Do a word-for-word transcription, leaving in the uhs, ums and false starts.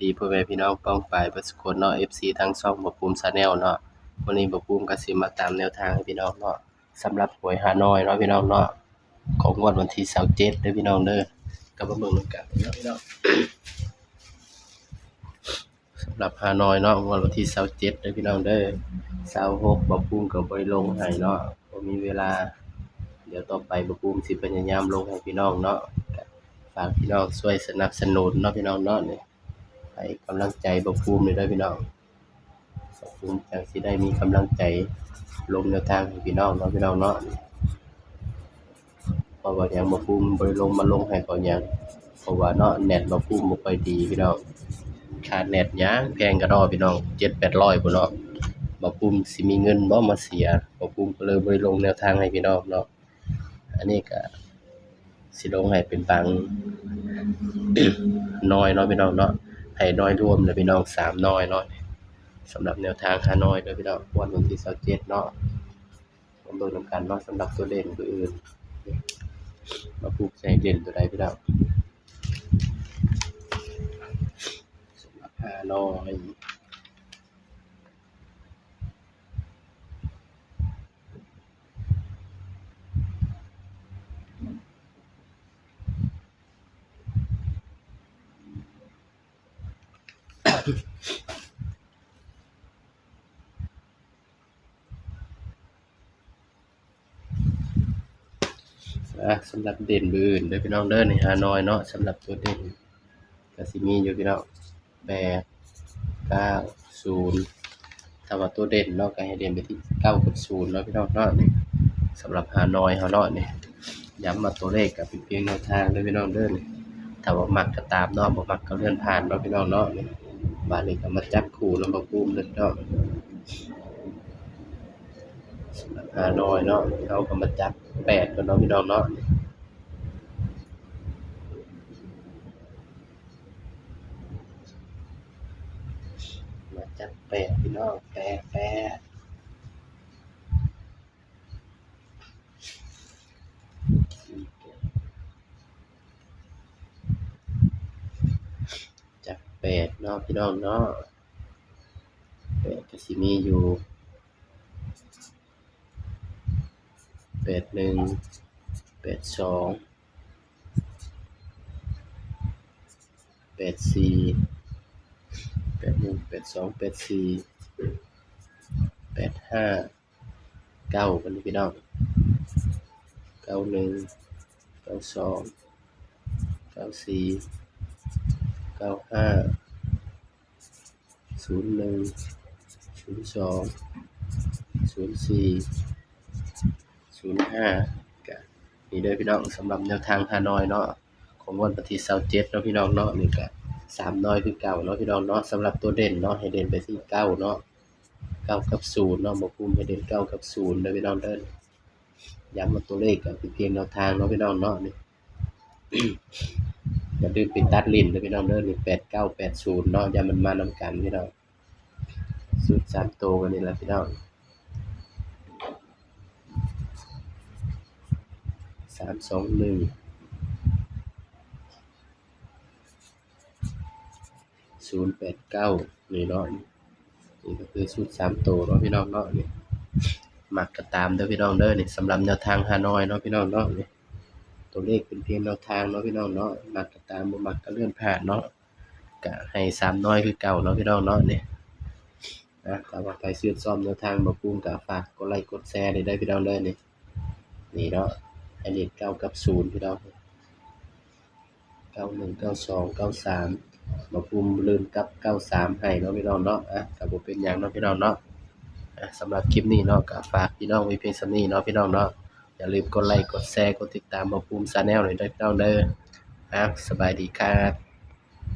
ดีพ่อแม่พี่น้องป้องปายเบิดสุคนเนาะ เอฟซี ทางช่องบ่าวภูมิ Channel เนาะ มื้อนี้บ่าวภูมิก็สิมาตามแนวทางให้พี่น้องเนาะ สำหรับหวยฮานอยเนาะพี่น้องเนาะ ของงวดวันที่ซาวเจ็ดเด้อพี่น้องเด้อ ก็มาเบิ่งนำกันเนาะพี่น้อง สำหรับฮานอยเนาะ งวดวันที่ซาวเจ็ดเด้อพี่น้องเด้อ ซาวหก บ่าวภูมิก็บ่ได้ลงให้เนาะ บ่มีเวลา เดี๋ยวต่อไปบ่าวภูมิสิพยายามลงให้พี่น้องเนาะ ฝากพี่น้องช่วยสนับสนุนเนาะพี่น้องเนาะ นี่ ให้กำลังใจบ่าวภูมิเลยเด้อพี่น้อง บ่าวภูมิจั่งสิได้มีกำลังใจลงแนวทางให้พี่น้องเนาะพี่น้องเนาะ เพราะว่าหยังบ่าวภูมิบ่ได้ลงมาลงให้ เพราะหยัง เพราะว่าเนาะ เน็ตบ่าวภูมิบ่ค่อยดีพี่น้อง ค่าเน็ตหยังแพงกะด้อพี่น้อง เจ็ดแปดร้อยพุ้นเนาะ บ่าวภูมิสิมีเงินบ่มาเสีย บ่าวภูมิก็เลยบ่ได้ลงแนวทางให้พี่น้องเนาะ อันนี้ก็สิลงให้เป็นบาง หน่อยเนาะพี่น้องเนาะ ให้หน่อยรวมนะพี่น้อง สามหน่อยเนาะ สำหรับแนวทางฮานอยเด้อพี่น้อง งวดวันที่ซาวเจ็ดเนาะ มาเบิ่งนำกันเนาะ สำหรับตัวเด่นตัวอื่น มาผูกใส่เด่นตัวใดพี่น้อง สำหรับฮานอย อ่ะ สำหรับเด่นเบอร์อื่นเด้อพี่น้องเด้อ นี่ฮานอยเนาะ สำหรับตัวเด่น ก็สิมีอยู่พี่น้อง แปดเก้าศูนย์ ถ้าว่าตัวเด่นเนาะ ก็ให้เด่นไปที่เก้ากับศูนย์เนาะพี่น้องเนาะ นี่ สำหรับฮานอยเฮาเนาะ นี่ ย้ำว่าตัวเลขก็เป็นเพียงแนวทางเด้อพี่น้องเด้อ นี่ ถ้าว่ามักก็ตามเนาะ บ่มักก็เลื่อนผ่านเนาะพี่น้องเนาะ นี่ บาดนี้ก็มาจับคู่นำบ่าวภูมิเด้อพี่น้อง สำหรับฮานอยเนาะ เฮาก็มาจับแปดก่อนเนาะพี่น้องเนาะ มาจับแปดพี่น้อง แปด แปด จับแปดเนาะพี่น้องเนาะ แปดก็สิมีอยู่ แปดหนึ่ง แปดสอง แปดสี่ แปดหนึ่ง แปดสอง แปดสี่ แปดห้า เก้า กันพี่น้อง เก้าหนึ่ง เก้าสอง เก้าสี่ เก้าห้า ศูนย์หนึ่ง ศูนย์สอง ศูนย์สี่ ศูนย์ห้า ก็นี่เด้อพี่น้อง สำหรับแนวทางฮานอยเนาะ ของงวดวันที่ซาวเจ็ดเนาะพี่น้องเนาะ นี่ก็สามหน่อยคือเก่าเนาะพี่น้องเนาะ สำหรับตัวเด่นเนาะ ให้เด่นไปที่เก้าเนาะ เก้ากับศูนย์เนาะ บ่าวภูมิให้เด่นเก้ากับศูนย์เด้อพี่น้องเด้อ ย้ำว่าตัวเลขก็เป็นเพียงแนวทางเนาะพี่น้องเนาะ นี่ อย่าลืมไปตัดเล่นเด้อพี่น้องเด้อ นี่ แปดเก้า แปดศูนย์ เนาะ อย่ามันมานำกันพี่น้อง ชุดสามตัวกันนี่แหละพี่น้อง สามสองหนึ่ง ศูนย์แปดเก้า นี่เนาะ นี่ก็คือชุดสามตัวเนาะพี่น้องเนาะ นี่ มักก็ตามเด้อพี่น้องเด้อ นี่ สำหรับแนวทางฮานอยเนาะพี่น้องเนาะ นี่ ตัวเลขเป็นเพียงแนวทางเนาะพี่น้องเนาะ มักก็ตาม บ่มักก็เลื่อนผ่านเนาะ ก็ให้สามหน่อยคือเก่าเนาะพี่น้องเนาะ นี่ นะ ถ้าว่าใครชื่นชอบแนวทางบ่าวภูมิก็ฝากกดไลค์กดแชร์ได้เด้อพี่น้องเด้อ นี่ นี่เนาะ ให้เด่นเก้ากับศูนย์พี่น้อง เก้าหนึ่ง เก้าสอง เก้าสาม บ่าวภูมิลืมกับเก้าสามให้เนาะพี่น้องเนาะ อ่ะ ก็บ่เป็นหยังเนาะพี่น้องเนาะ อ่ะ สำหรับคลิปนี้เนาะ ก็ฝากพี่น้องไว้เพียงส่ำนี้เนาะพี่น้องเนาะ อย่าลืมกดไลค์กดแชร์กดติดตามบ่าวภูมิ Channel เลยเด้อพี่น้องเด้อ อ่ะ สบายดีครับ